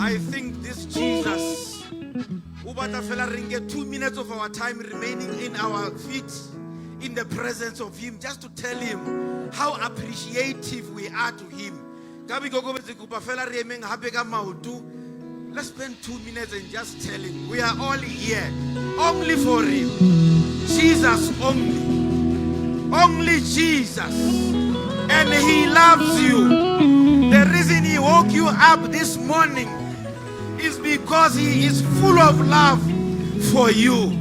I think this Jesus o batla fela re nke 2 minutes of our time remaining in our feet in the presence of him just to tell him how appreciative we are to him. Ka boikokobetso ke kopa fela re emeng hape ka maoto. Let's spend 2 minutes and just tell him we are all here only for him. Jesus only. Only Jesus. And he loves you. The reason he woke you up this morning is because he is full of love for you.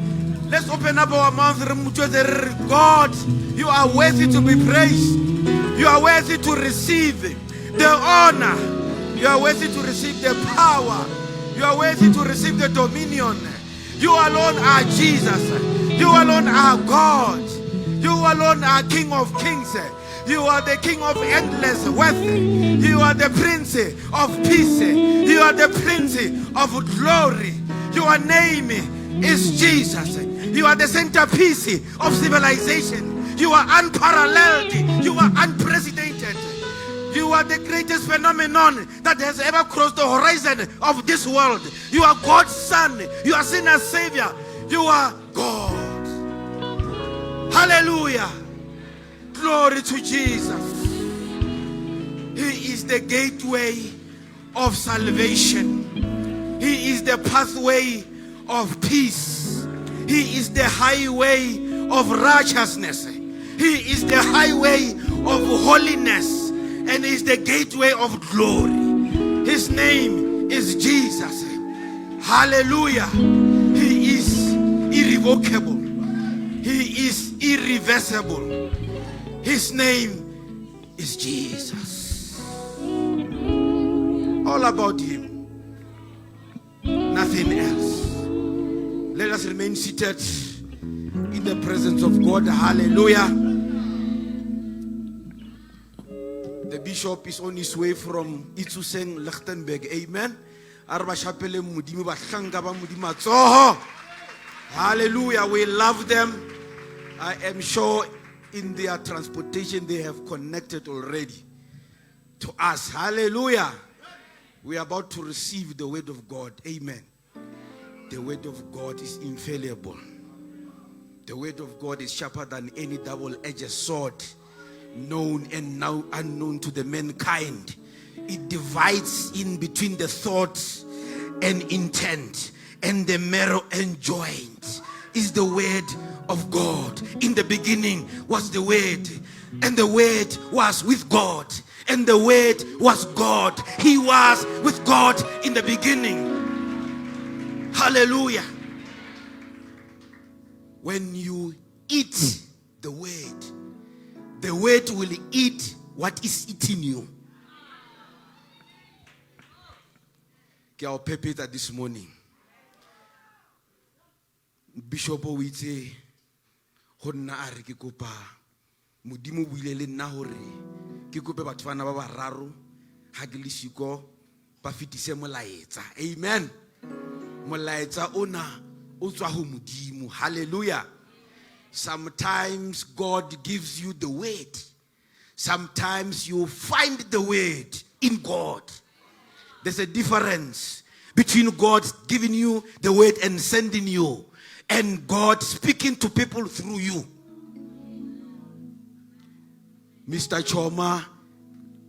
Let's open up our mouth. Re mo jwetse re re, God, you are worthy to be praised. You are worthy to receive the honor. You are worthy to receive the power. You are worthy to receive the dominion. You alone are Jesus. You alone are God. You alone are King of kings. You are the King of endless wealth. You are the Prince of peace. You are the Prince of glory. Your name is Jesus. You are the centerpiece of civilization. You are unparalleled. You are unprecedented. You are the greatest phenomenon that has ever crossed the horizon of this world. You are God's son. You are sinner's savior. You are God. Hallelujah. Glory to Jesus. He is the gateway of salvation. He is the pathway of peace. He is the highway of righteousness. He is the highway of holiness and is the gateway of glory. His name is Jesus. Hallelujah. He is irrevocable. He is irreversible. His name is Jesus. All about him. Nothing else. Let us remain seated in the presence of God. Hallelujah. The bishop is on his way from Itsuseng, Lichtenburg. Amen. A re ba shapeleng Modimo, bahlanka ba Modimo matsoho. Hallelujah. We love them. I am sure in their transportation they have connected already to us. Hallelujah. We are about to receive the word of God. Amen. The word of God is infallible. The word of God is sharper than any double-edged sword, known and now unknown to the mankind. It divides in between the thoughts and intent and the marrow and joint. Is the word of God. In the beginning was the word, and the word was with God, and the word was God. He was with God in the beginning. Hallelujah. When you eat the word, the word will eat what is eating you. Ke a o phephetsa this morning. Bishop o itse go nna a re ke kopa Modimo o buile le nna gore ke kope batho bana ba bararo ga ke le siko ba fetise molaetsa. Amen. Molaetsa ona o tswa ho Modimo. Hallelujah. Sometimes God gives you the word. Sometimes you find the word in God. There's a difference between God giving you the word and sending you, and God speaking to people through you. Mr. Choma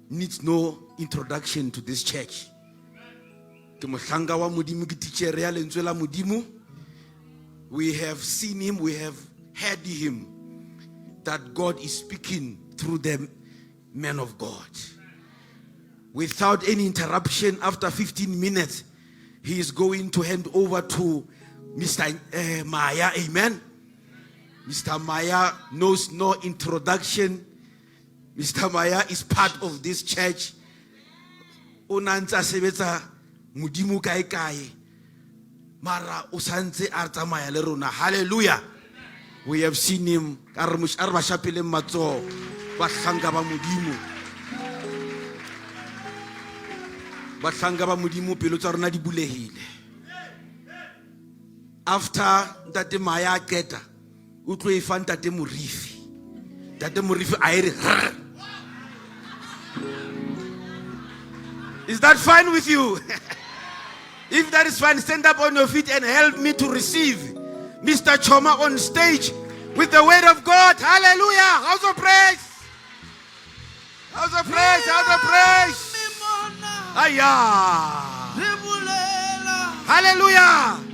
needs no introduction to this church. Ke mohlanka wa Modimo, ke teacher ya lentswe la Modimo. We have seen him, we have heard him, that God is speaking through the man of God. Without any interruption, after 15 minutes, he is going to hand over to Mr. Maya. Amen. Mr. Maya knows no introduction. Mr. Maya is part of this church. O na ntse a sebetsa Modimo kae kae. Mara o santse a tsamaya le rona. Hallelujah. We have seen him. A re ba shapeleng matsoho. Bahlanka ba Modimo. Bahlanka ba Modimo pelo tsa rona di bulehile. After Ntate Maya a qeta, o tlo e fa Ntate Morifi. Ntate Morifi a e re rrr. Is that fine with you? If that is fine, stand up on your feet and help me to receive Mr. Choma on stage with the word of God. Hallelujah. House of praise. House of praise. House of praise. Aya. Hallelujah.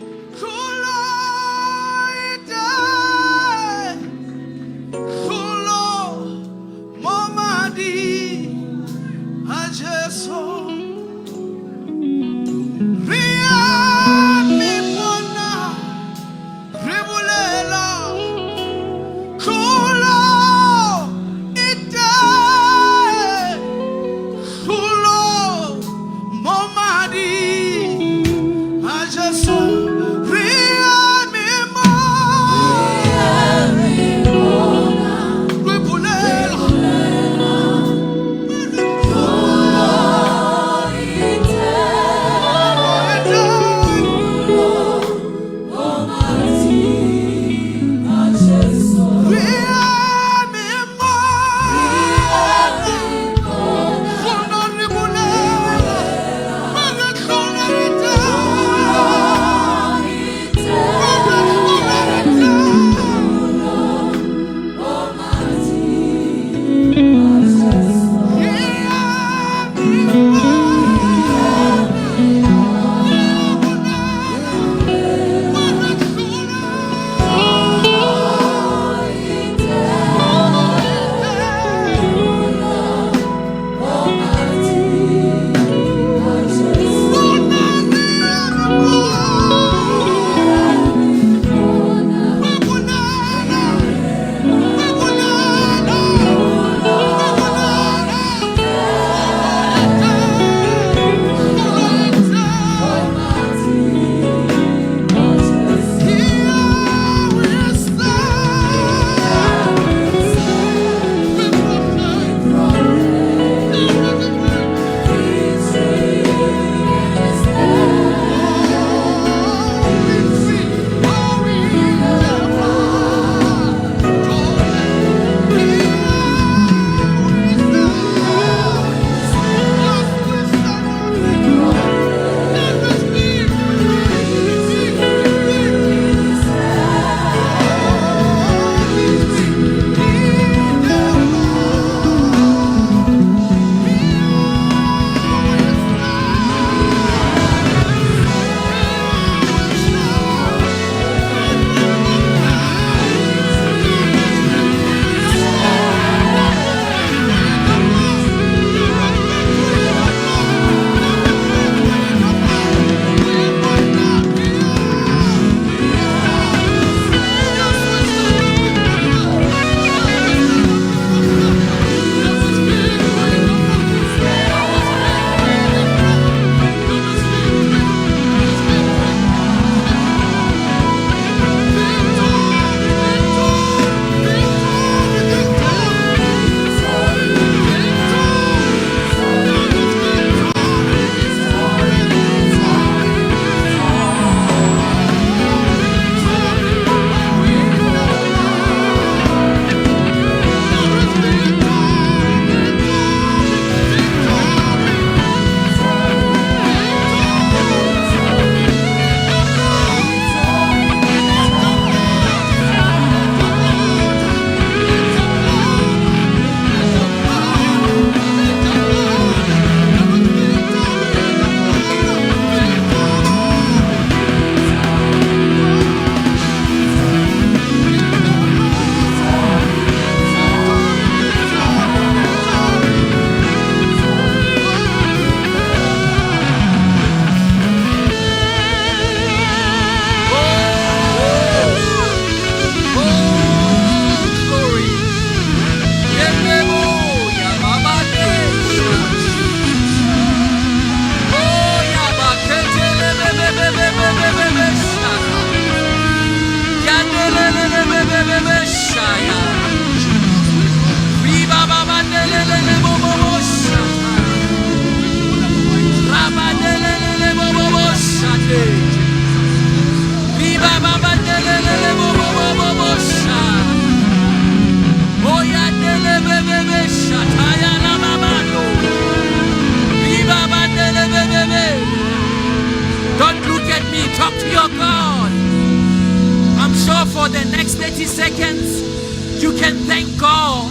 For the next 30 seconds, you can thank God.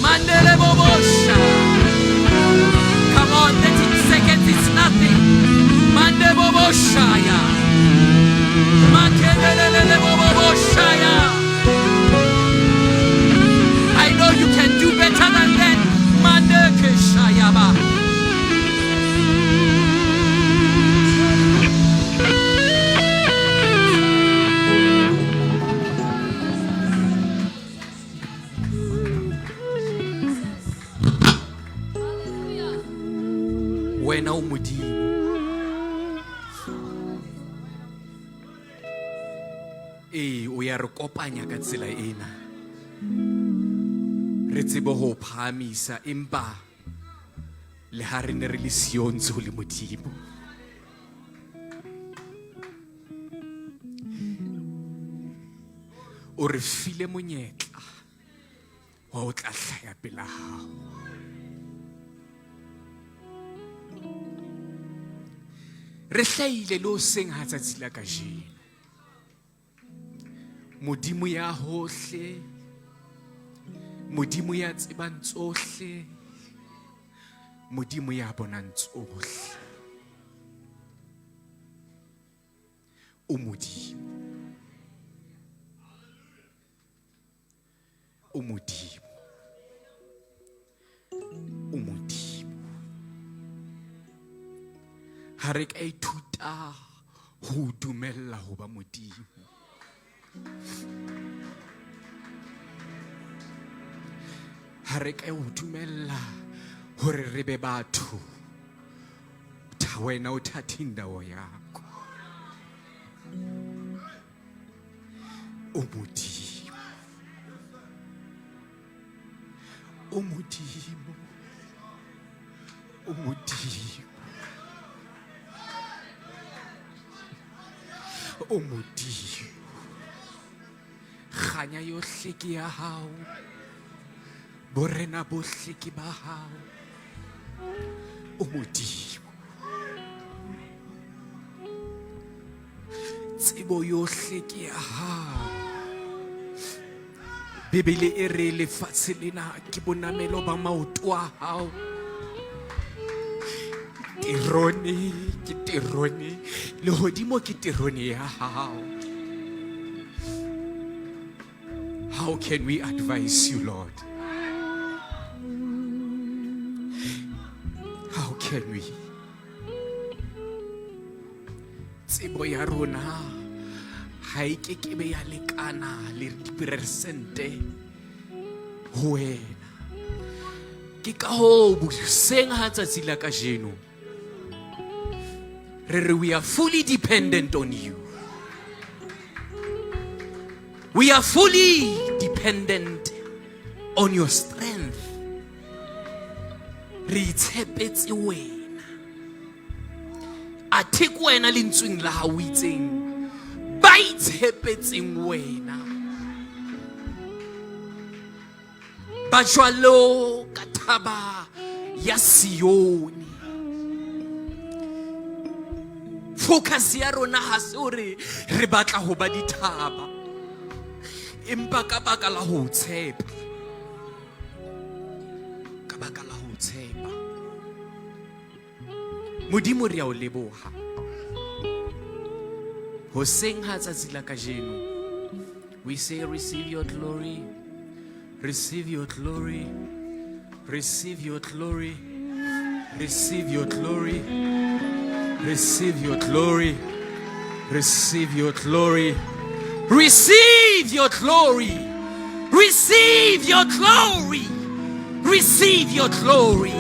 Mandele bobosha. Come on, 30 seconds is nothing. Mande boboshaya. Makelelele boboshaya. I know you can do better than that. Mande keshayaba. Wena o Modimo. Ee, o ya re kopanya ka tsela ena. Re tsebe ho phahamisa empa le ha re ne re le siyo ntse o le Modimo. O re file monyetla wa o tla hlaya pela hao. Re hlahile le hoseng ha tsatsi la kajeno. Modimo ya hohle, Modimo ya tsebang tsohle, Modimo ya bonang tsohle. O Modimo. O Modimo. O Modimo. Ha re ka ithuta ho dumella ho ba Modimo. Ha re ka o dumella hore re be batho, tha wena o thathe indawo yakho. O Modimo. O Modimo. O Modimo. O Modimo. Kganya yohle ke ya hao. Borena bohle ke ba hao. O Modimo. Tsebo yohle ke ya hao. Bibele e re lefatshe lena ke bonamelo ba maoto a hao. Terone ke terone, lehodimo ke terone ya hao. How can we advise you, Lord? How can we? Tsebo ya rona ha e ke ke be ya lekana le diperesente ho wena. Ke ka hoo boseng ha tsatsi la kajeno re re we are fully dependent on you. We are fully dependent on your strength. Re itshepetse wena. Athe ke wena lentsweng la hao o itseng ba itshepetseng wena ba jwalo ka thaba ya Sione. Focus ya rona ha se hore re batla ho ba dithaba, empa ka baka la ho tshepa, ka baka la ho tshepa Modimo re a o leboha. Hoseng ha tsatsi la kajeno, we say receive your glory, receive your glory, receive your glory, receive your glory, receive your glory, receive your glory, receive your glory, receive your glory, receive your glory.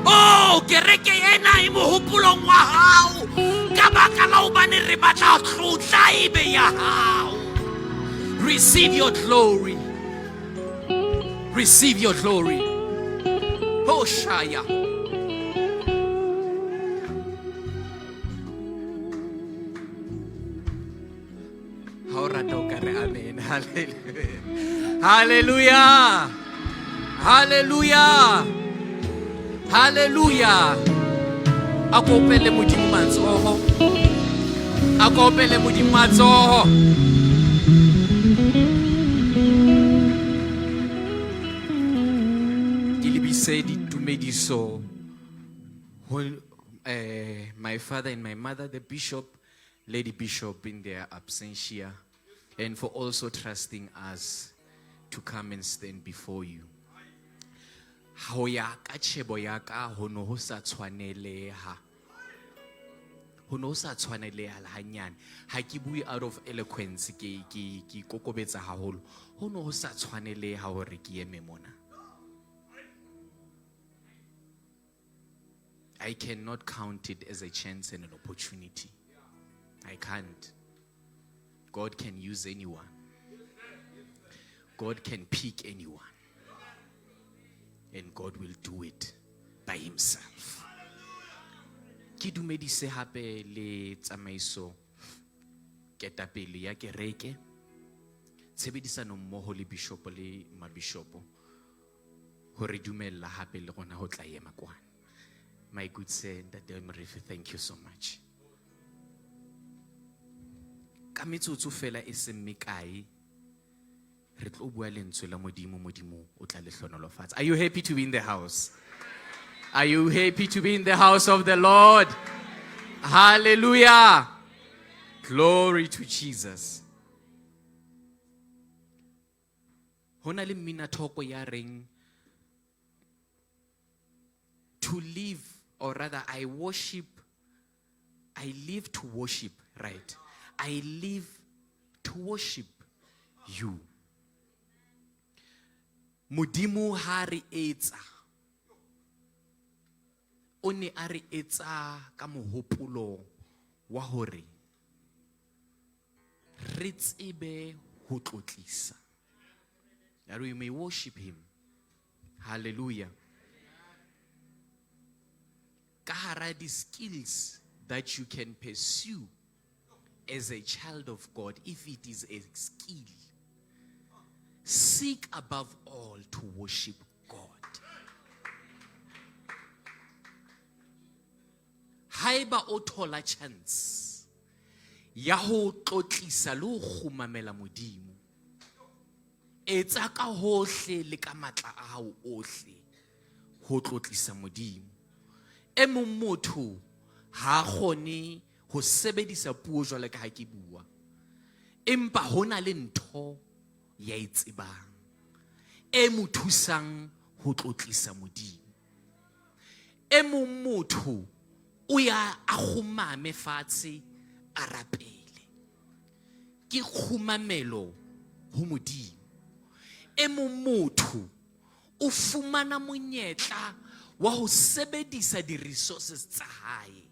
Oh, kereke ena e mohopolong wa hao ka baka la hobane re batla tlotla e be ya hao. Receive your glory. Receive your glory. Oh, Shaya. Ha o rata o ka re amen. Hallelujah. Hallelujah. Hallelujah. Hallelujah. A ko opele Modimo matsoho. A ko opele Modimo matsoho. fetise ditumediso ho eh, my father and my mother, the bishop, Lady Bishop, in their absentia, and for also trusting us to come and stand before you. Ho ya ka tjhebo ya ka ho no ho sa tshwaneleha. Ho no ho sa tshwaneleha le hanyane. Ha ke bue out of eloquence ke ke ke ikokobetsa haholo. Ho no ho sa tshwaneleha hore ke eme mona. I cannot count it as a chance and an opportunity. I can't. God can use anyone. God can pick anyone. And God will do it by himself. Ke dumedise hape le tsamaiso ketapele ya kereke tshebedisano mmoho le bishop le mabishopo hore dumella hape le rona ho tla ema kwana. My good sir, Ntate Morefi, thank you so much. Ka metsotso fela e seng mekae re tlo bua lentswe la Modimo, Modimo o tla le hlohonolofatsa. Are you happy to be in the house? Are you happy to be in the house of the Lord? Hallelujah. Glory to Jesus. Ho na le mmina thoko ya reng to live, or rather I worship, I live to worship, right? I live to worship you. Modimo ha re etsa, o ne a re etsa ka mohopolo wa hore re tsebe ho tlotlisa. That we may worship him. Hallelujah. Ka hara di skills that you can pursue as a child of God, if it is a skill, seek above all to worship God. Haeba o thola chance ya ho tlotlisa le ho kgumamela Modimo, etsa ka hohle le ka matla a hao ohle ho tlotlisa Modimo. E mong motho ha a kgone ho sebedisa puo jwalo ka ha ke bua, empa ho na le ntho ya e tsebang e mo thusang ho tlotlisa Modimo. E mong motho o ya a kgumame fatshe a rapele, ke kgumamelo ho Modimo. E mong motho o fumana monyetla wa ho sebedisa di-resources tsa hae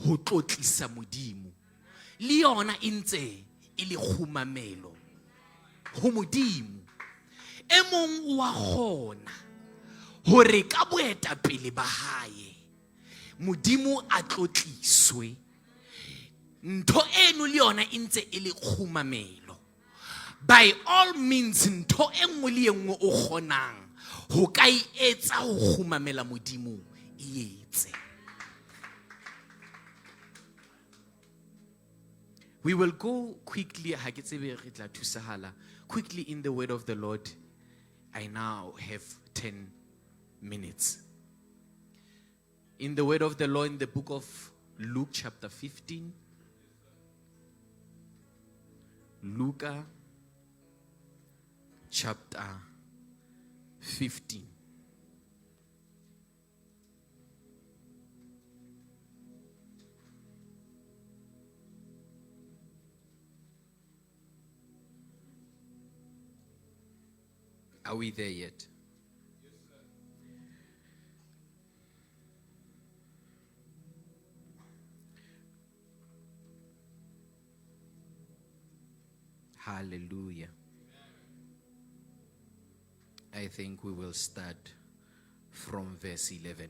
ho tlotlisa Modimo, le yona e ntse e le kgumamelo ho Modimo. E mong wa kgona hore ka boetapele ba hae Modimo a tlotliswe, ntho eno le yona e ntse e le kgumamelo. By all means, ntho e nngwe le e nngwe o kgonang ho ka e etsa ho kgumamela Modimo, e etse. We will go quickly, ha ke tsebe re tla thusahala, quickly in the word of the Lord. I now have 10 minutes. In the word of the Lord, in the book of Luke chapter 15. Luka chapter 15. Are we there yet? Hallelujah. I think we will start from verse 11.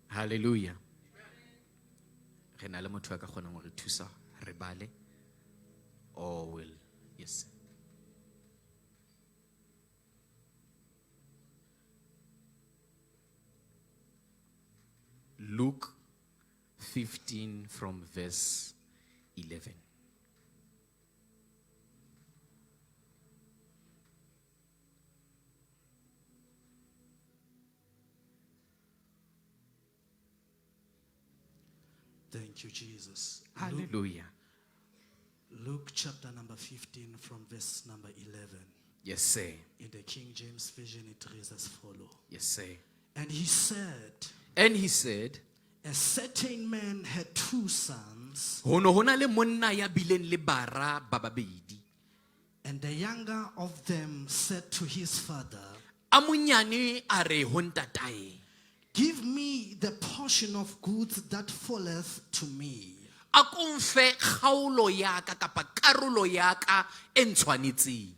Hallelujah. Re na le motho a ka kgonang ho re thusa re bale, or will, yes. Luke 15 from verse 11. Thank you, Jesus. Luke, Hallelujah. Luke chapter number 15 from verse number 11. Yes, sir. In the King James Version, it reads as follows. Yes, sir. And he said, And he said, A certain man had two sons, ho no hona le monna ya bileng le bara ba babedi. and the younger of them said to his father, A monyane a re ho ntatae, Give me the portion of goods that falleth to me. a ko mfe kgaolo ya ka kapa karolo ya ka e ntshwanetseng.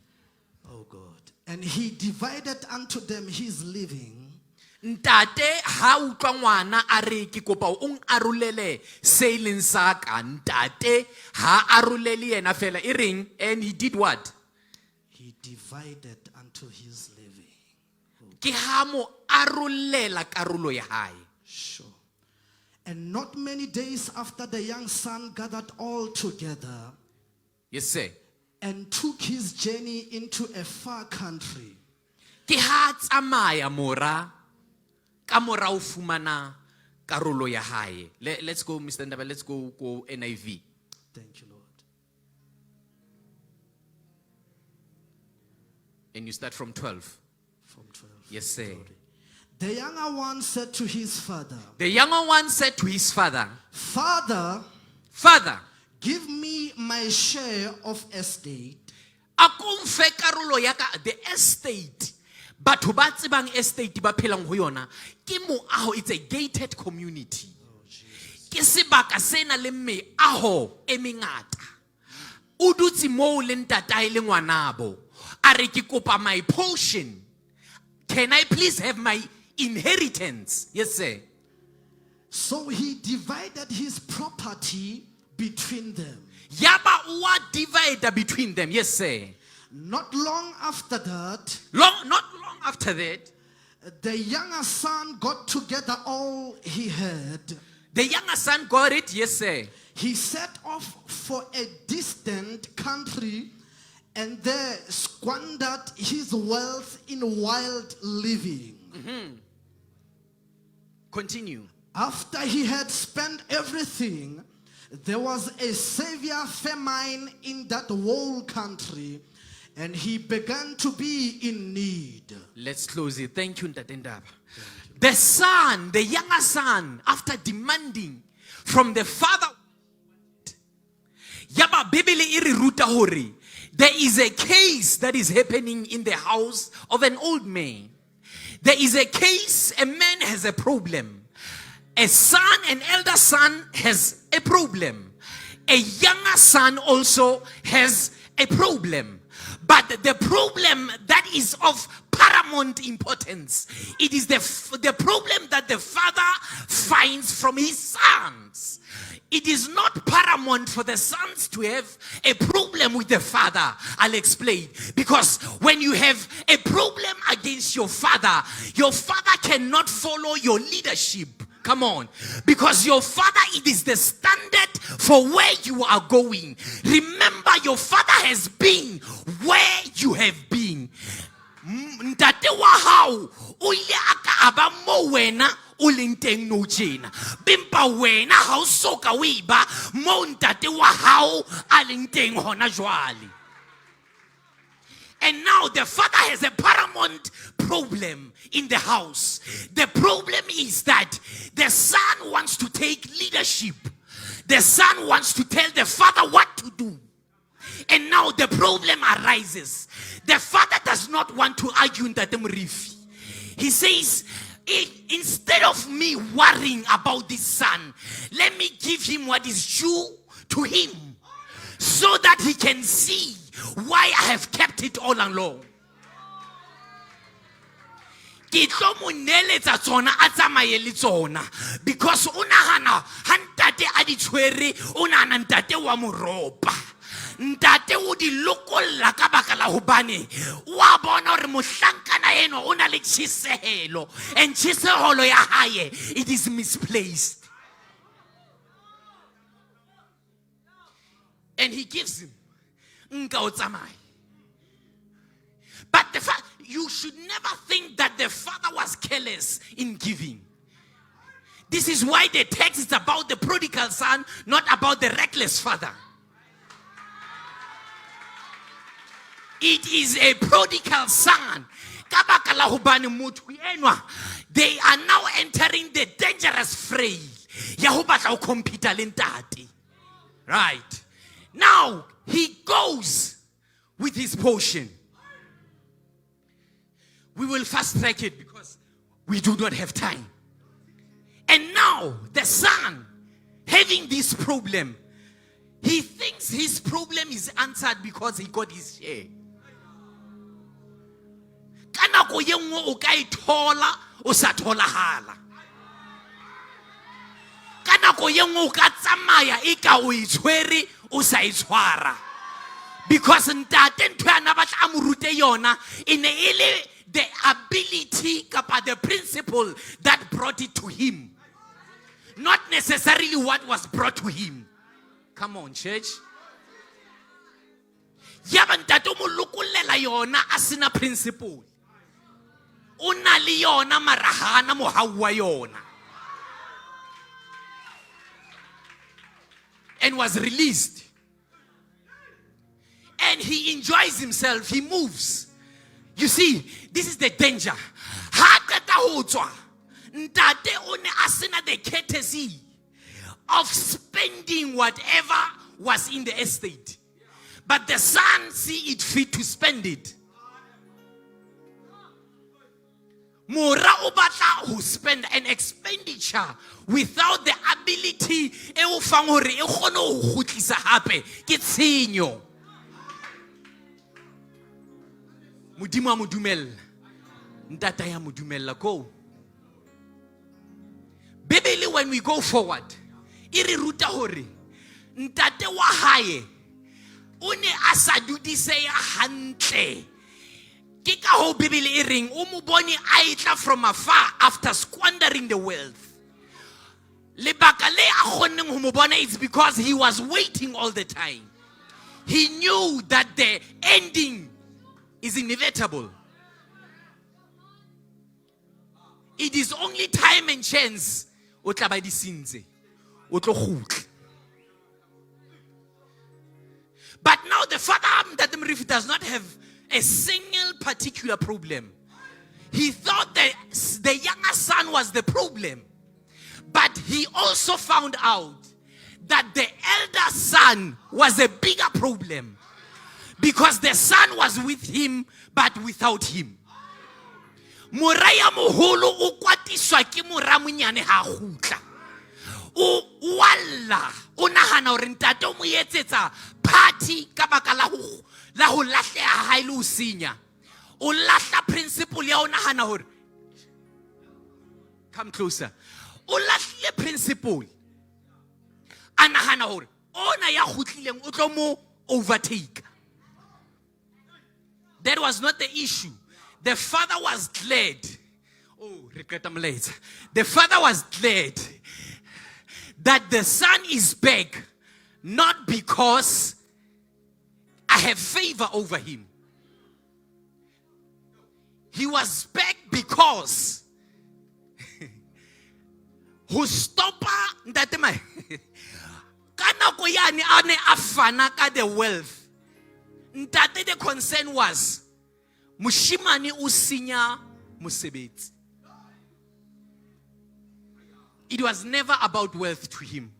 Oh God. And he divided unto them his living. Ntate ha utlwa ngwana a re ke kopa o arolele se e leng sa ka ntate ha arolele yena fela e reng and he did what He divided unto his living. ke ha mo arolela karolo ya hae Sure. And not many days after the young son gathered all together yes sir and took his journey into a far country. ke ha tsamaya mora ka mora o fumana karolo ya hae let's go Mr Ndaba let's go NIV Thank you, Lord. And you start from 12 From 12. Yes, sir. Glory. The younger one said to his father, The younger one said to his father, Father, Father, give me my share of estate. a ko mfe karolo ya ka the estate. Batho ba tsebang estate ba phelang ho yona ke moaho, it's a gated community. Ke sebaka se nang le meaho e mengata. O dutse moo le ntatae le ngwanabo. A re ke kopa my portion. Can I please have my inheritance? Yes, sir. So he divided his property between them. Yaba o a divide between them. Yes, sir. Not long after that, Not long after that, the younger son got together all he had. The younger son got it. Yes, sir. He set off for a distant country and there squandered his wealth in wild living. Continue. After he had spent everything, there was a severe famine in that whole country, and he began to be in need. Let's close it. Thank you, Ntate Ndaba. The son, the younger son, after demanding from the father, yaba Bibele e re ruta hore there is a case that is happening in the house of an old man. There is a case, a man has a problem. A son, an elder son has a problem. A younger son also has a problem. But the problem that is of paramount importance, it is the problem that the father finds from his sons. It is not paramount for the sons to have a problem with the father. I'll explain. Because when you have a problem against your father, your father cannot follow your leadership. Come on. Because your father, it is the standard for where you are going. Remember, your father has been where you have been. Ntate wa hao o ile a ka a ba mo wena o leng teng nou tjena. Empa wena ha o soka o e ba mo ntate wa hao a leng teng hona jwale. And now the father has a paramount problem in the house. The problem is that the son wants to take leadership. The son wants to tell the father what to do. And now the problem arises. The father does not want to argue Ntate Morifi. He says, instead of me worrying about this son, let me give him what is due to him so that he can see why I have kept it all along. Ke tlo mo neeletsa tsona a tsamaye le tsona because o nahana ha ntate a di tshwere o nahana ntate wa mo ropa ntate o di lokolla ka baka la hobane wa bona hore mohlankana enwa o na le tjhesehelo and tjhesehelo ya hae it is misplaced and he gives him nka o tsamaye. But you should never think that the father was careless in giving. This is why the text is about the prodigal son, not about the reckless father. It is a prodigal son. Ka baka la hobane motho enwa, they are now entering the dangerous fray ya ho batla ho compete le ntate. Right. Now he goes with his portion. We will fast track it because we do not have time. And now the son, having this problem, he thinks his problem is answered because he got his share. Ka nako ye nngwe o ka e thola o sa tholagala. Ka nako ye nngwe o ka tsamaya e ka o e tshwere o sa e tshwara. Because ntate ntho ya na batla a mo rute yona e ne e le the ability kapa the principle that brought it to him. Not necessarily what was brought to him. Come on, church. Ya ba ntate o mo lokollela yona a sena principle. O na le yona mara ha ana mohau wa yona. And was released. And he enjoys himself. He moves. You see, this is the danger. Ha qeta ho tswa, ntate o ne a sena the courtesy of spending whatever was in the estate. But the son see it fit to spend it. Mora o batla ho spend an expenditure without the ability e o fang hore e kgone ho kgutlisa hape ke tshenyo. Modimo a mo dumella. Ntata ya mo dumella go. Bibele when we go forward e re ruta hore ntate wa hae o ne a sa dudiseya hantle. Ke ka hoo Bibele e reng o mo bone a etla from afar after squandering the wealth. Lebaka le a kgonneng ho mo bona is because he was waiting all the time. He knew that the ending is inevitable. It is only time and chance o tla ba di sentse o tlo kgutla. But now the father Ntate Morifi does not have a single particular problem. He thought that the younger son was the problem. But he also found out that the elder son was a bigger problem. Because the son was with him, but without him. Mora ya moholo o kwatiswa ke mora monyane ha kgutla. O walla, o nahana hore ntate o mo etsetsa party ka baka la ho la ho lahleha ha hae le ho senya. O lahla principle ya o nahana hore come closer. O lahlile principle. A nahana hore ona ya kgutlileng o tlo mo overtake. That was not the issue. The father was glad. Oh, re qeta molaetsa. The father was glad that the son is back, not because I have favor over him. He was back because ho stopa ntate mae ka nako yane a ne a fana ka the wealth. Ntate, the concern was moshimane o senya mosebetsi. It was never about wealth to him.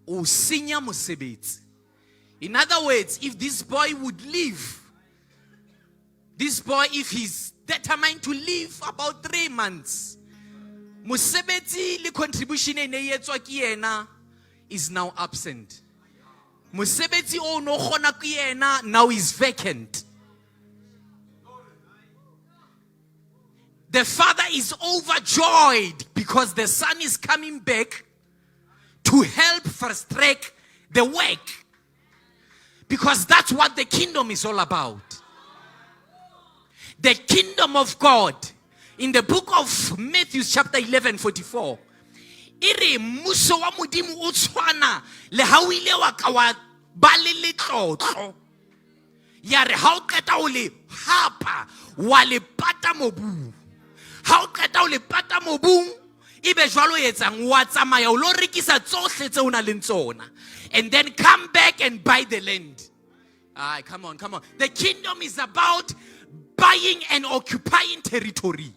O senya mosebetsi. In other words, if this boy would leave, this boy, if he's determined to leave about 3 months, mosebetsi le contribution e ne e etswa ke yena is now absent. Mosebetsi o no kgona ke yena now is vacant. The father is overjoyed because the son is coming back to help fast track the work. Because that's what the kingdom is all about. The kingdom of God, in the book of Matthew chapter 11:44, e re mmuso wa Modimo o tshwana le ha o ile wa ka wa ba le letlotlo. Ya re ha o qeta ho le hapa, wa le pata mobung. Ha o qeta ho le pata mobung, Ebe jwalo o etsang wa tsamaya o lo rekisa tsohle tse o nang le tsona and then come back and buy the land. Ay, come on, come on. The kingdom is about buying and occupying territory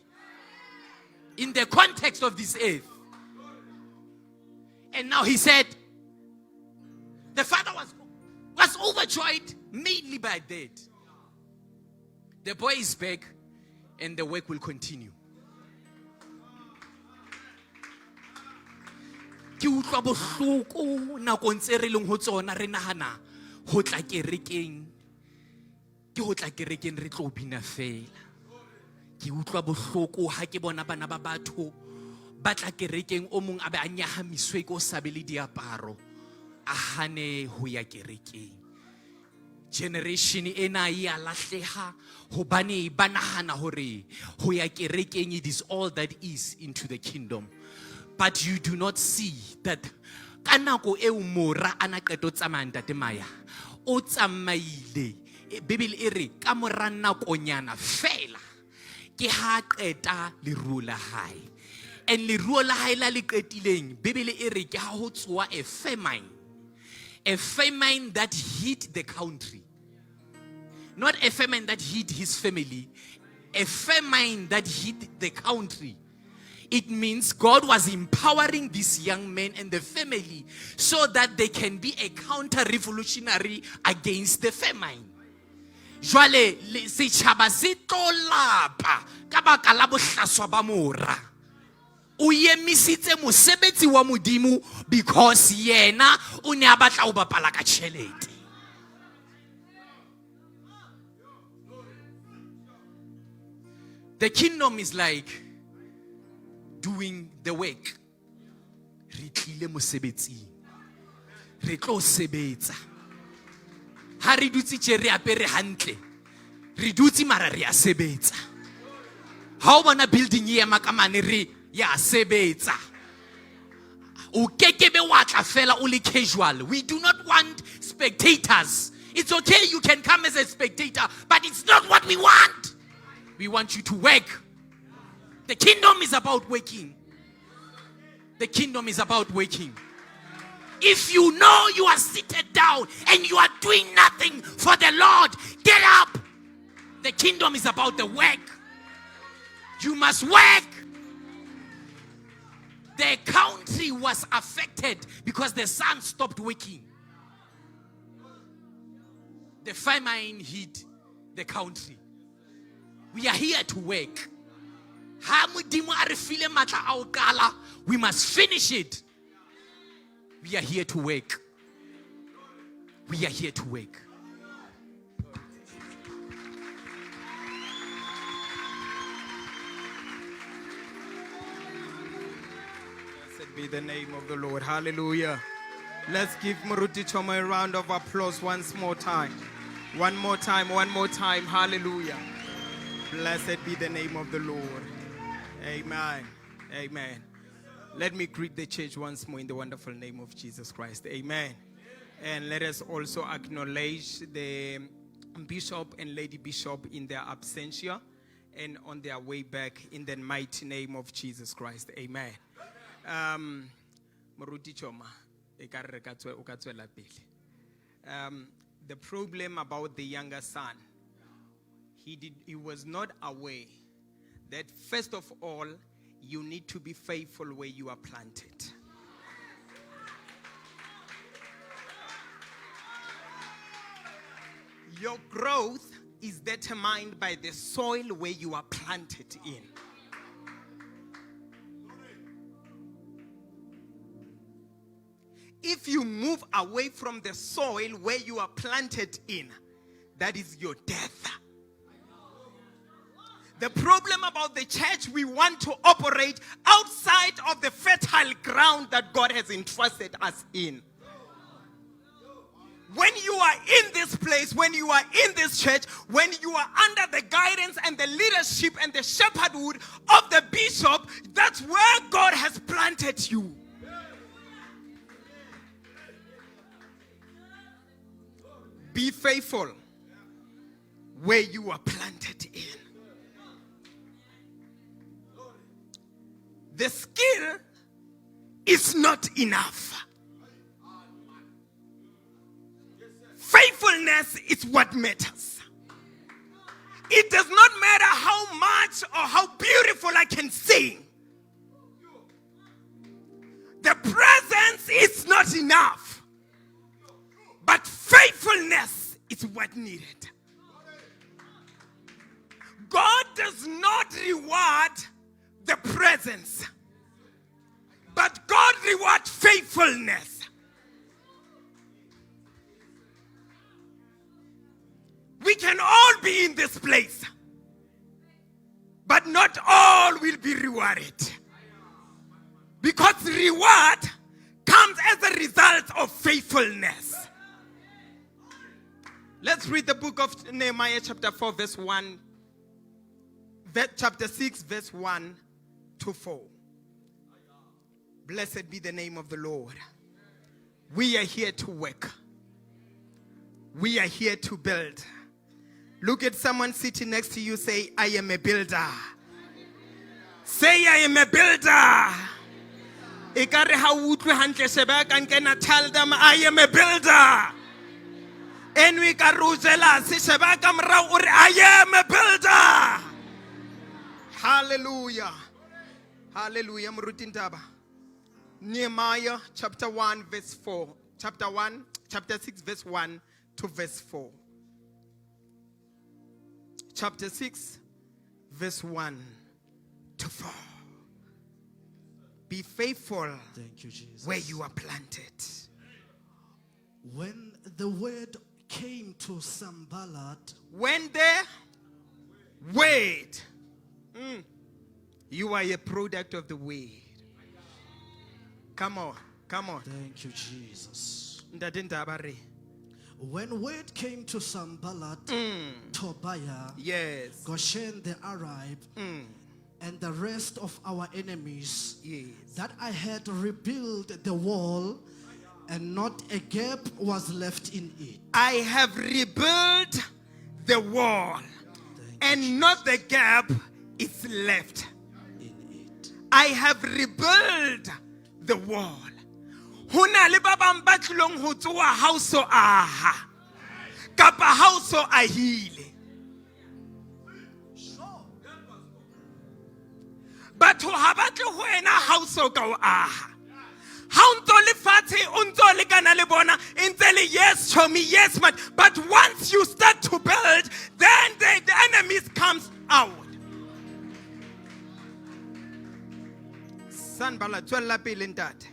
in the context of this earth. And now he said, the father was, was overjoyed mainly by that. The boy is back and the work will continue. Ke utlwa bohloko nakong tse re leng ho tsona re nahana ho tla kerekeng ke ho tla kerekeng re tlo bina fela. Ke utlwa bohloko ha ke bona bana ba batho ba tla kerekeng o mong a be a nyahamiswe ke o sa be le diaparo a hane ho ya kerekeng. Generation ena e a lahleha hobane ba nahana hore ho ya kerekeng it is all that is into the kingdom. But you do not see that ka nako eo mora a na qeto tsamaya ntate Maya o tsamaile. Bibele e re ka mora nakonyana fela ke ha qeta leruo la hae. And leruo la hae la le qetileng, Bibele e re ke ha ho tsoa a famine. A famine that hit the country. Not a famine that hit his family. A famine that hit the country. It means God was empowering this young man and the family so that they can be a counter-revolutionary against the famine. Jwale setjhaba se tlo lapa ka baka la bohlaswa ba mora. O emisitse mosebetsi wa Modimo because yena o ne a batla ho bapala ka tjhelete. The kingdom is like doing the work. Re tlile mosebetsing. Re tlo sebetsa. Ha re dutse tje re apere hantle. Re dutse mara re a sebetsa. Ha o bona building e ema ka mane re ya sebetsa. O kekebe wa tla fela o le casual. We do not want spectators. It's okay, you can come as a spectator, but it's not what we want. We want you to work. The kingdom is about working. The kingdom is about working. If you know you are seated down and you are doing nothing for the Lord, get up. The kingdom is about the work. You must work. The country was affected because the son stopped working. The famine hit the country. We are here to work. Ha Modimo a re file matla a ho qala, we must finish it. We are here to work. We are here to work. Blessed be the name of the Lord. Hallelujah. Let's give Moruti Choma a round of applause once more time. One more time, one more time. Hallelujah. Blessed be the name of the Lord. Amen. Amen. Let me greet the church once more in the wonderful name of Jesus Christ. Amen. And let us also acknowledge the Bishop and Lady Bishop in their absentia and on their way back in the mighty name of Jesus Christ. Amen. Moruti Choma, e ka re ka tswe o ka tswela pele. The problem about the younger son, he was not aware that first of all, you need to be faithful where you are planted. Your growth is determined by the soil where you are planted in. If you move away from the soil where you are planted in, that is your death. The problem about the church, we want to operate outside of the fertile ground that God has entrusted us in. When you are in this place, when you are in this church, when you are under the guidance and the leadership and the shepherdhood of the bishop, that's where God has planted you. Be faithful where you are planted in. The skill is not enough. Faithfulness is what matters. It does not matter how much or how beautiful I can sing. The presence is not enough, but faithfulness is what needed. God does not reward the presence, but God rewards faithfulness. We can all be in this place, but not all will be rewarded. Because reward comes as a result of faithfulness. Let's read the book of Nehemiah, chapter 4, verse 1. Chapter 6, verse 1 to 4. Blessed be the name of the Lord. We are here to work. We are here to build. Look at someone sitting next to you, say, I am a builder. Say, I am a builder. Ekare ha o utlwe hantle sheba ka nkena, tell them I am a builder. Enwe ka re o jealous, sheba ka morao o re I am a builder. Hallelujah. Hallelujah. Moruti Ndaba. Nehemiah chapter 1 verse 4. Chapter 1, chapter 6 verse 1 to verse 4. Chapter 6 verse 1 to 4. Be faithful Thank you, Jesus. where you are planted. When the word came to Sanballat, When the word, you are a product of the word. Come on, come on. Thank you, Jesus. Ntate Ndaba re. When word came to Sanballat, Tobiah, Goshen the Arab, and the rest of our enemies, that I had rebuilt the wall and not a gap was left in it. I have rebuilt the wall and not the gap is left In it. I have rebuilt the wall. Ho na le ba bang ba tlilong ho tsoha ha o so aha kapa ha o so ahile. Batho ha ba tle ho wena ha o so ka o aha. Ha o ntso le fatshe o ntso lekana le bona e ntse le yes chomi, yes man, but once you start to build, then the enemies comes out. Sanballat, tswella pele ntate.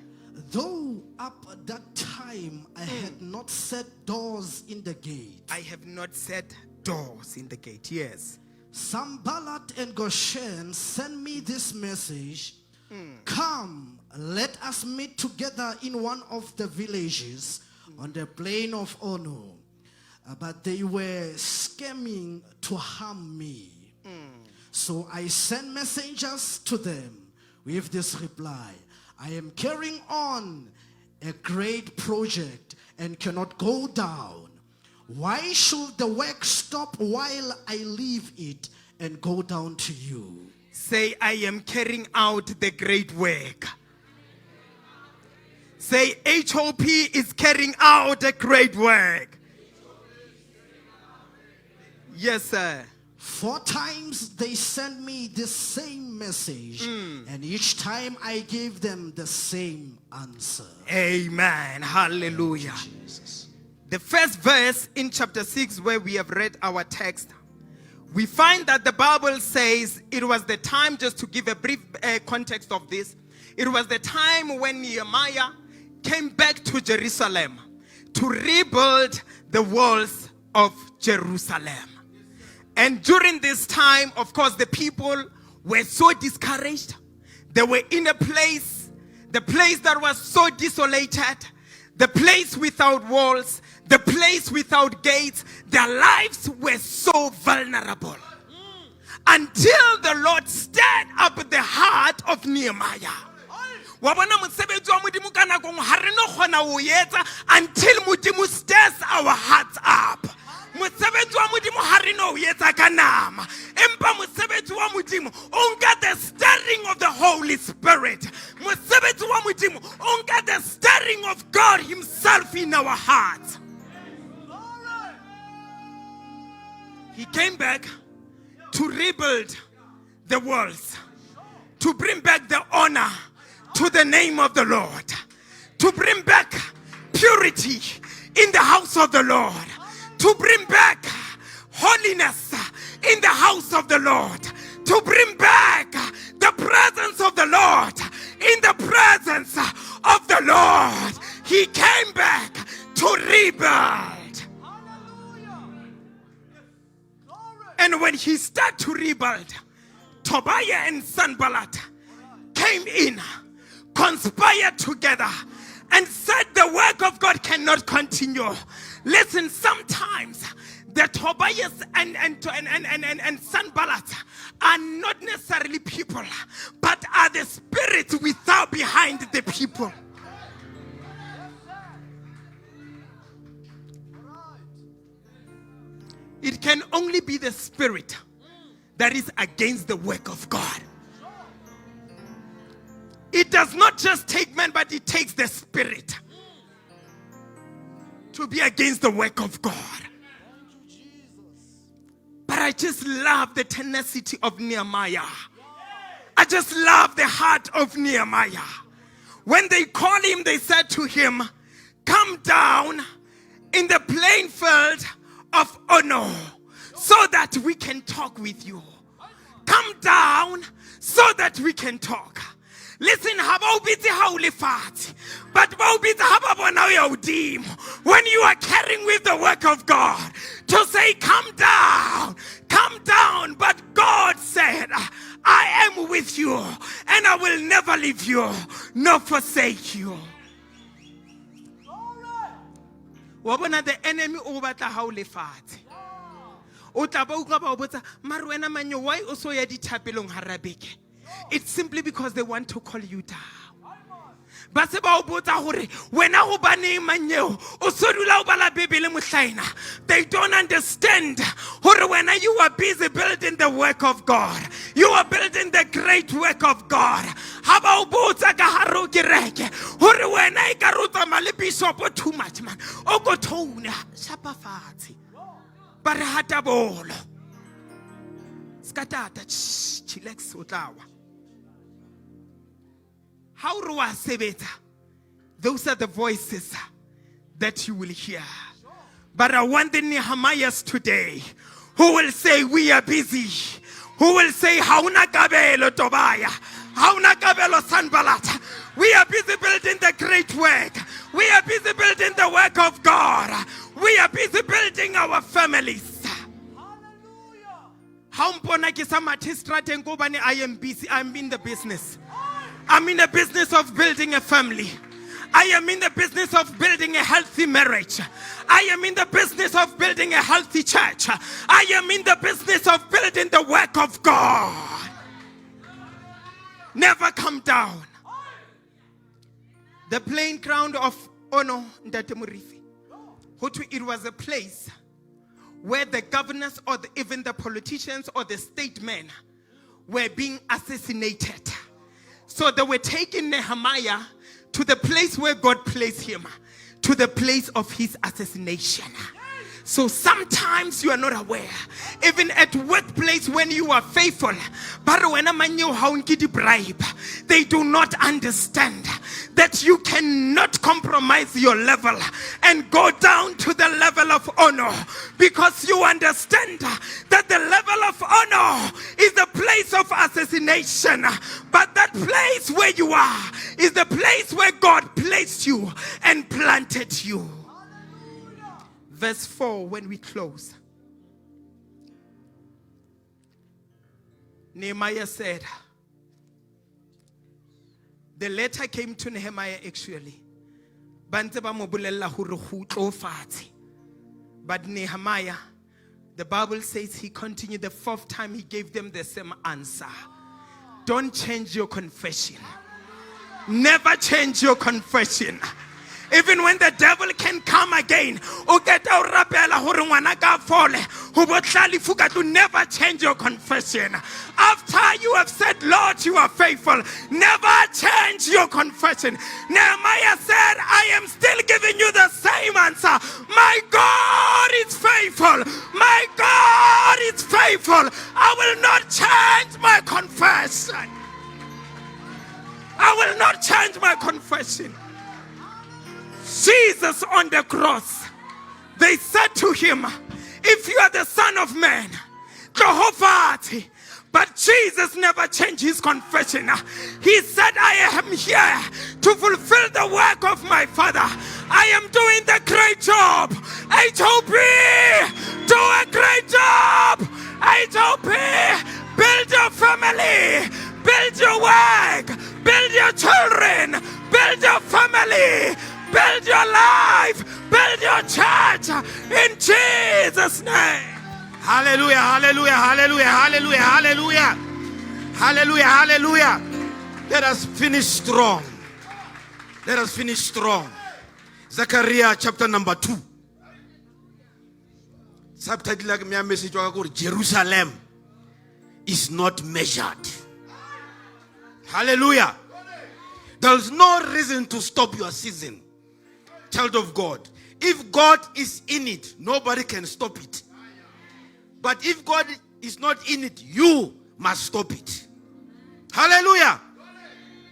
Though up that time I had not set doors in the gate. I have not set doors in the gate. Yes. Sanballat and Goshen sent me this message. Come, let us meet together in one of the villages on the plain of Ono. But they were scheming to harm me. So I sent messengers to them with this reply: I am carrying on a great project and cannot go down. Why should the work stop while I leave it and go down to you? Say, I am carrying out the great work. Say, HOP is carrying out a great work. Yes, sir. 4 times they sent me the same message, and each time I gave them the same answer. Amen. Hallelujah. Jesus. The first verse in chapter 6, where we have read our text, we find that the Bible says it was the time, just to give a brief context of this, it was the time when Nehemiah came back to Jerusalem to rebuild the walls of Jerusalem. And during this time, of course, the people were so discouraged. They were in a place, the place that was so desolated, the place without walls, the place without gates. Their lives were so vulnerable. Until the Lord stirred up the heart of Nehemiah. Wa bona mosebetsi wa Modimo ka nako nngwe ha re no kgona ho etsa until Modimo stirs our hearts up. Mosebetsi wa Modimo ha re no o etsa ka nama. Empa mosebetsi wa Modimo o nka the stirring of the Holy Spirit. Mosebetsi wa Modimo o nka the stirring of God himself in our hearts. He came back to rebuild the walls, to bring back the honor to the name of the Lord, to bring back purity in the house of the Lord, to bring back holiness in the house of the Lord, to bring back the presence of the Lord in the presence of the Lord. He came back to rebuild. And when he started to rebuild, Tobiah and Sanballat came in, conspired together, and said the work of God cannot continue. Listen, sometimes the Tobias and, and, and, and, and, and, and Sanballat are not necessarily people, but are the spirits without behind the people. It can only be the spirit that is against the work of God. It does not just take man, but it takes the spirit to be against the work of God. But I just love the tenacity of Nehemiah. I just love the heart of Nehemiah. When they call him, they said to him, Come down in the plain field of Ono so that we can talk with you. Come down so that we can talk. Listen, ha ba o bitse ha o le fatshe, but ba o bitse ha ba bona o ya hodimo. When you are carrying with the work of God, to say, Come down, come down. But God said, I am with you and I will never leave you nor forsake you. Wa bona the enemy o batla ha o le fatshe. O tla ba utlwa ba o botsa, mare wena manyo, why o so ya dithapelong hara beke? It's simply because they want to call you down. Ba se ba o botsa gore wena gobaneng manyeo o so dula o bala bebele mohlaena. They don't understand gore wena you are busy building the work of God. You are building the great work of God. Ha ba o botsa ka gare o kereke gore wena e ka re o tsamaya le bishopo too much man, o ko tone shapa fatshe, ba re hata bolo ska tata, chillax, o tla wa ha o re wa sebetsa. Those are the voices that you will hear. But I want the Nehemiahs today who will say we are busy, who will say ha una kabelo Tobiah, ha una kabelo Sanballat. We are busy building the great work. We are busy building the work of God. We are busy building our families. Ha o mpona ke sa mathe strateng ko hobane I am busy. I'm in the business. I'm in the business of building a family. I am in the business of building a healthy marriage. I am in the business of building a healthy church. I am in the business of building the work of God. Never come down. The plain ground of Ono, Ntate Morifi, it was a place where the governors or even the politicians or the statesmen were being assassinated. So they were taking Nehemiah to the place where God placed him, to the place of his assassination. So sometimes you are not aware, even at workplace when you are faithful, but when a man you how bribe, they do not understand that you cannot compromise your level and go down to the level of honor, because you understand that the level of honor is the place of assassination, but that place where you are is the place where God placed you and planted you. Verse 4, when we close. Nehemiah said, the letter came to Nehemiah actually. Ba ntse ba mo bolella hore kgutlo fatshe. But Nehemiah, the Bible says he continued the fourth time, he gave them the same answer. Don't change your confession. Never change your confession. Even when the devil can come again, o qeta o rapela gore ngwana ka fole, go bo tla lefu ka tlung, never change your confession. After you have said, Lord, you are faithful, never change your confession. Nehemiah said, I am still giving you the same answer. My God is faithful. My God is faithful. I will not change my confession. I will not change my confession. Jesus on the cross, they said to him, If you are the Son of Man, Jehovah. But Jesus never changed his confession. He said, I am here to fulfill the work of my Father. I am doing the great job. HOP, do a great job. HOP, build your family, build your work, build your children, build your family, build your life, build your church in Jesus' name. Hallelujah, hallelujah, hallelujah, hallelujah, hallelujah. Hallelujah, hallelujah. Let us finish strong. Let us finish strong. Zechariah chapter number 2. Subtitle ya ya message wa ka gore Jerusalem is not measured. Hallelujah. There's no reason to stop your season. Child of God. If God is in it, nobody can stop it. But if God is not in it, you must stop it. Hallelujah.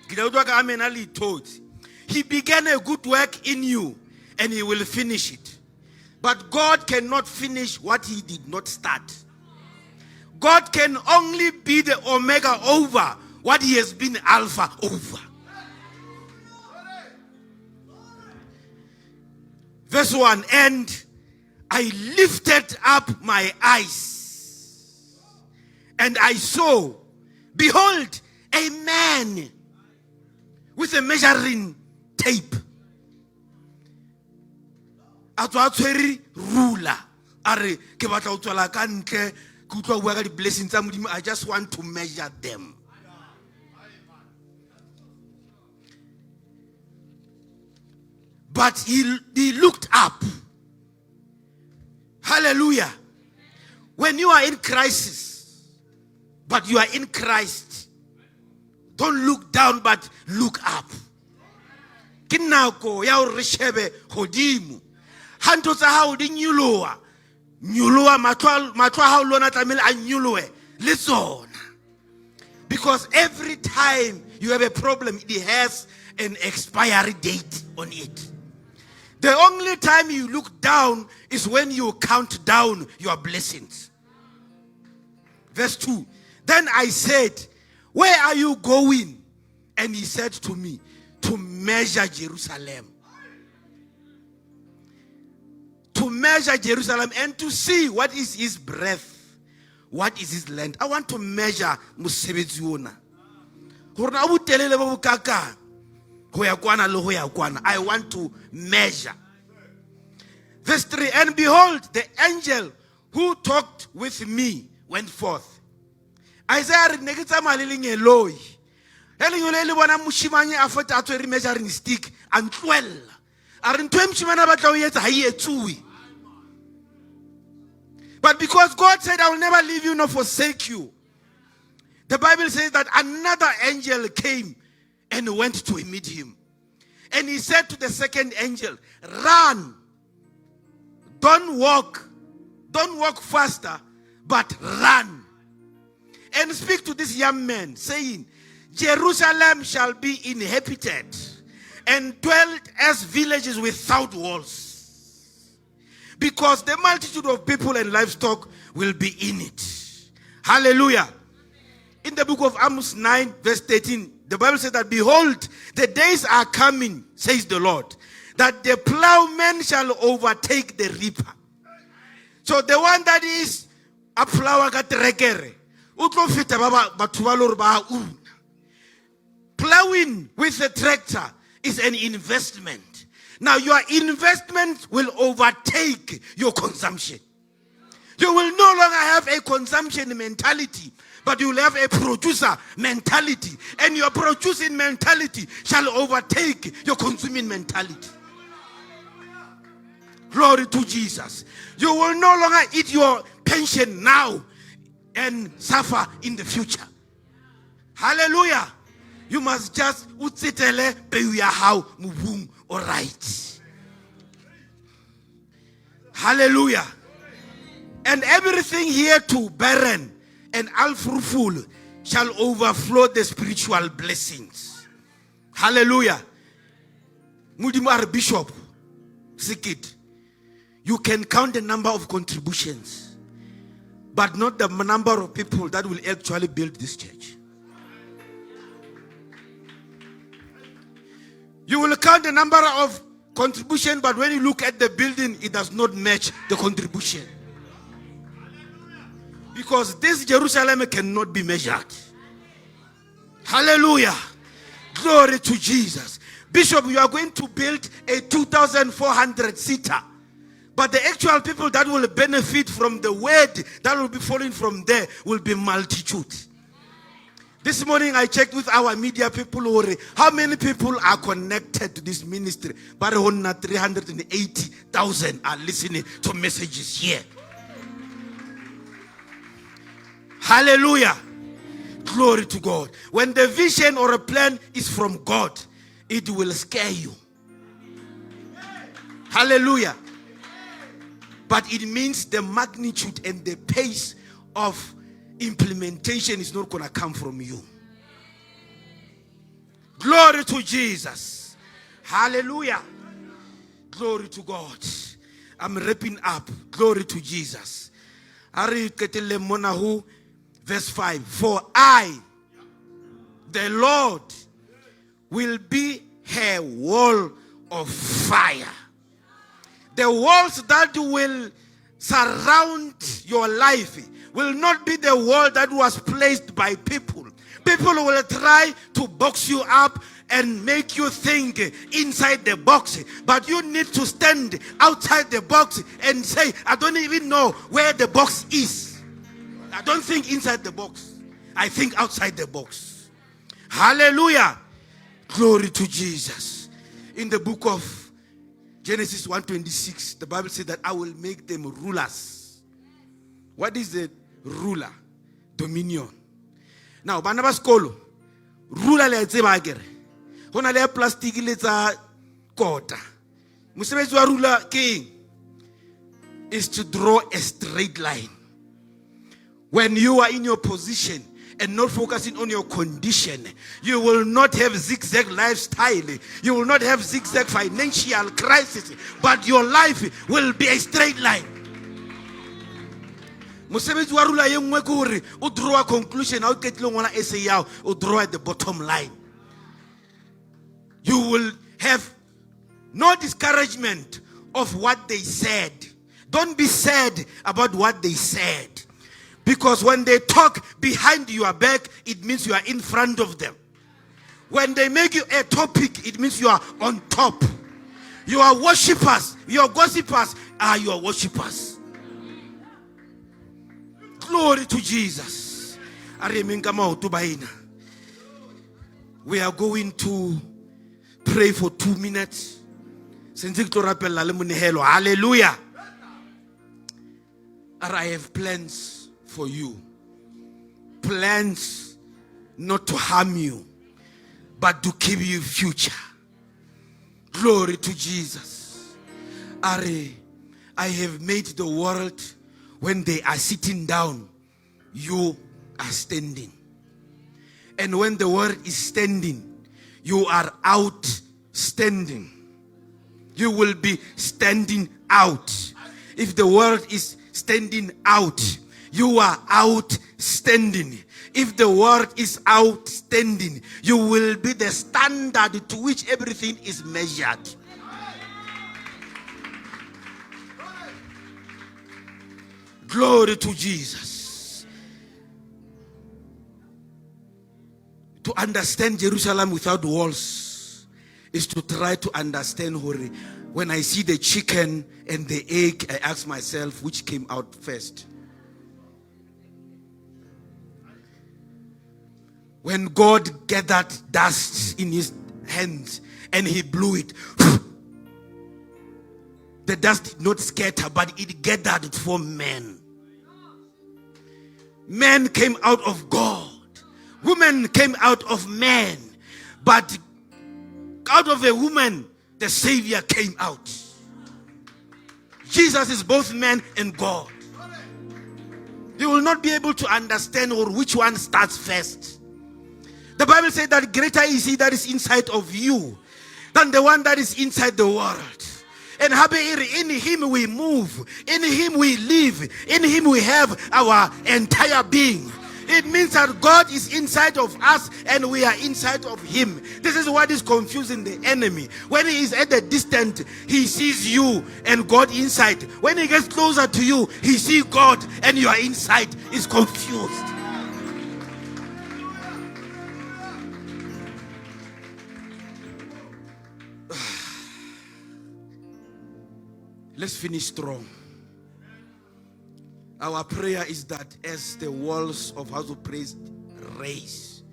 Ke tla utlwa ka amen a le ithotse. He began a good work in you and he will finish it. But God cannot finish what he did not start. God can only be the omega over what he has been alpha over. Verse 1 And I lifted up my eyes and I saw, behold, a man with a measuring tape. A tswa a tshwere ruler a re ke batla go tswela ka ntle ke utlwa o bua ka di-blessing tsa modimo i just want to measure them but he, he looked up hallelujah when you are in crisis but you are in christ don't look down but look up ke nako ya gore re shebe godimo ga ntho tsa gago di nyoloa nyoloa matlho a gago le ona tlamehile a nyoloe le tsona because every time you have a problem it has an expiry date on it the only time you look down is when you count down your blessings verse 2 then i said where are you going and he said to me to measure jerusalem to measure Jerusalem and to see what is his breath, what is his land. I want to measure mosebetsi ona. Gore na o botelele bo bokakang go ya kwana le go ya kwana. I want to measure. Verse 3 And behold, the angel who talked with me went forth. Isaiah re ne ke tsamaya le lengeloi. Ge lengeloi le bona moshimane a feta a tshwere measuring stick a ntlohella. A re ntho e moshimane a batla ho etsa ha e etsuwe. But because God said, I will never leave you nor forsake you. The Bible says that another angel came and went to meet him. And he said to the second angel, Run. Don't walk. Don't walk faster, but run. And speak to this young man, saying, Jerusalem shall be inhabited and dwelt as villages without walls, because the multitude of people and livestock will be in it. Hallelujah. In the book of Amos 9, verse 13, the Bible says that, Behold, the days are coming, says the Lord, that the plowman shall overtake the reaper. So the one that is a plower ka terekere, o tlo feta ba batho ba le hore ba una. Plowing with a tractor is an investment. Now your investment will overtake your consumption. You will no longer have a consumption mentality, but you will have a producer mentality. And your producing mentality shall overtake your consuming mentality. Glory to Jesus. You will no longer eat your pension now and suffer in the future. Hallelujah. You must just o tsetele peu ya hao mobung o right. Hallelujah. And everything here to barren and unfruitful shall overflow the spiritual blessings. Hallelujah. Modimo a re bishop sekete you can count the number of contributions but not the number of people that will actually build this church. You will count the number of contribution, but when you look at the building, it does not match the contribution. Because this Jerusalem cannot be measured. Hallelujah. Glory to Jesus. Bishop, you are going to build a 2,400 seater. But the actual people that will benefit from the word that will be falling from there will be multitude. This morning I checked with our media people hore how many people are connected to this ministry. Ba re ho nna 380,000 are listening to messages here. Hallelujah. Glory to God. When the vision or a plan is from God, it will scare you. Hallelujah. But it means the magnitude and the pace of implementation is not going to come from you. Glory to Jesus. Hallelujah. Glory to God. I'm wrapping up. Glory to Jesus. A re qetelleng mona ho verse 5. For I, the Lord, will be her wall of fire. The walls that will surround your life will not be the wall that was placed by people. People will try to box you up and make you think inside the box, but you need to stand outside the box and say, I don't even know where the box is. I don't think inside the box, I think outside the box. Hallelujah. Glory to Jesus. In the book of Genesis 1:26, the Bible says that I will make them rulers. What is the ruler? Dominion. Now, bana ba sekolo, ruler le a e tseba akere. Go na le ya plastic le tsa kota. Mosebetsi wa ruler ke eng? Is to draw a straight line. When you are in your position and not focusing on your condition, you will not have zigzag lifestyle. You will not have zigzag financial crisis, but your life will be a straight line. Mosebetsi wa rula ye nngwe ke gore o draw conclusion ha o qetile ngola essay ya o draw the bottom line. You will have no discouragement of what they said. Don't be sad about what they said. Because when they talk behind your back, it means you are in front of them. When they make you a topic, it means you are on top. You are worshippers. Your gossipers are your worshippers. Glory to Jesus. A re emeng ka maoto baena. We are going to pray for 2 minutes. Sentse ke tlo rapella le monehelo. Hallelujah. I have plans for you. Plans not to harm you, but to give you future. Glory to Jesus. Are I have made the world when they are sitting down, you are standing. And when the world is standing, you are outstanding. You will be standing out. If the world is standing out, you are outstanding. If the world is outstanding, you will be the standard to which everything is measured. Glory to Jesus. To understand Jerusalem without walls is to try to understand hore when I see the chicken and the egg, I ask myself which came out first. When God gathered dust in his hands and he blew it, The dust did not scatter, but it gathered to form man. Man came out of God. Woman came out of man. But out of a woman, the Savior came out. Jesus is both man and God. You will not be able to understand or which one starts first. The Bible said that greater is he that is inside of you than the one that is inside the world. And hape in him we move, in him we live, in him we have our entire being. It means that God is inside of us and we are inside of him. This is what is confusing the enemy. When he is at the distant, he sees you and God inside. When he gets closer to you, he sees God and you are inside. Is confused. Let's finish strong. Our prayer is that as the walls of House of Praise raise,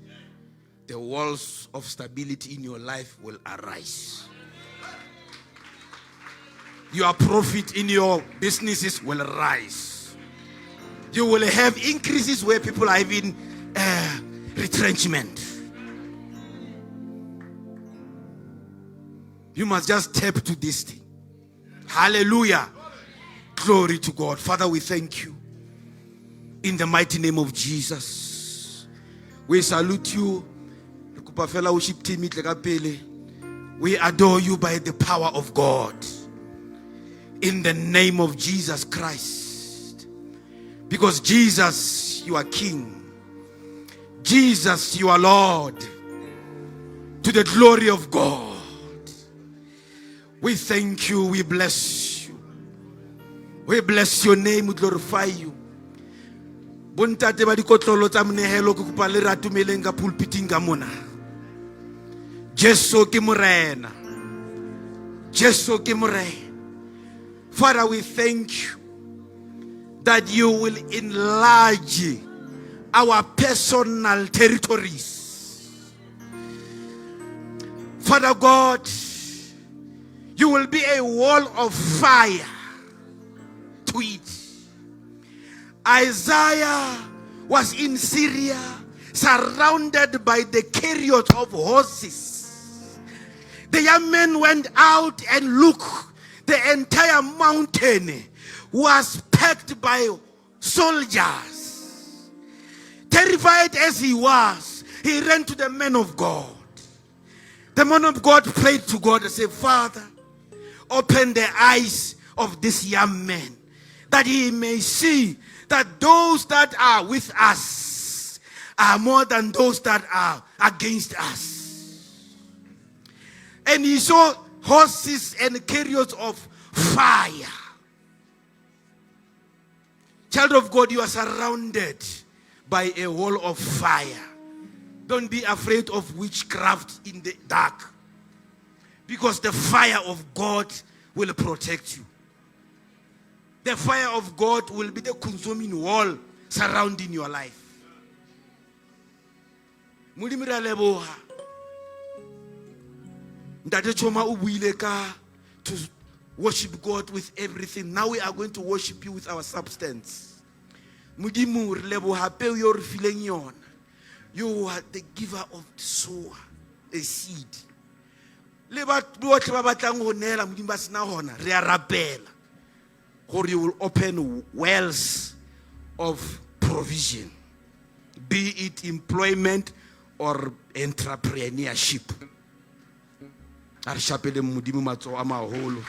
the walls of stability in your life will arise. Your profit in your businesses will rise. You will have increases where people are having uh, retrenchment. You must just tap to this thing. Hallelujah. Glory to God. Father, we thank you. In the mighty name of Jesus. We salute you. Re kopa fela worship team e tle ka pele. We adore you by the power of God. In the name of Jesus Christ. Because Jesus, you are King. Jesus, you are Lord. To the glory of God. We thank you. We bless you. We bless your name. We glorify you. Bontate ba dikotlolo tsa monehelo ke kopa le re atomeleng ka pulpiting ka mona. Jesu ke morena. Jesu ke morena. Father, we thank you that you will enlarge our personal territories. Father God, you will be a wall of fire to it. Isaiah was in Syria, surrounded by the chariot of horses. The young man went out and looked. The entire mountain was packed by soldiers. Terrified as he was, he ran to the man of God. The man of God prayed to God and said, Father, open the eyes of this young man that he may see that those that are with us are more than those that are against us. And he saw horses and chariots of fire. Child of God, you are surrounded by a wall of fire. Don't be afraid of witchcraft in the dark because the fire of God will protect you. The fire of God will be the consuming wall surrounding your life. Modimo re a leboga. Ntate Choma o buile ka to worship God with everything. Now we are going to worship you with our substance. Modimo re leboga peo yo re fileng yona. You are the giver of the sower, a seed. Le batho botlhe ba batlang go neela Modimo ba sena gona, re a rapela gore you will open wells of provision, be it employment or entrepreneurship. A re shapeleng Modimo matsogo a magolo.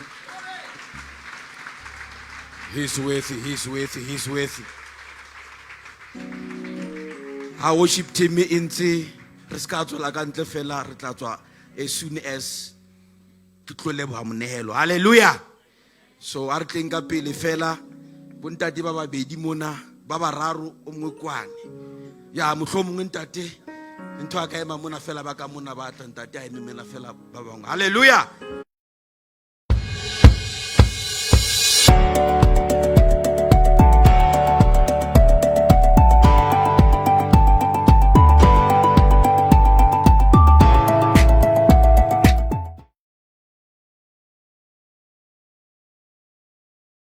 He's worthy, he's worthy, he's worthy. Ha worship team e ntse re se ka tswela ka ntle fela re tla tswa as soon as ke tlo leboga monehelo. Hallelujah. So a re tleng ka pele fela bontate ba babedi mona ba bararo o mongwe kwane. Ya mohlomongwe ntate ntho a ka ema mona fela ba ka mona ba tla ntate a eme mena fela ba bangwe. Hallelujah.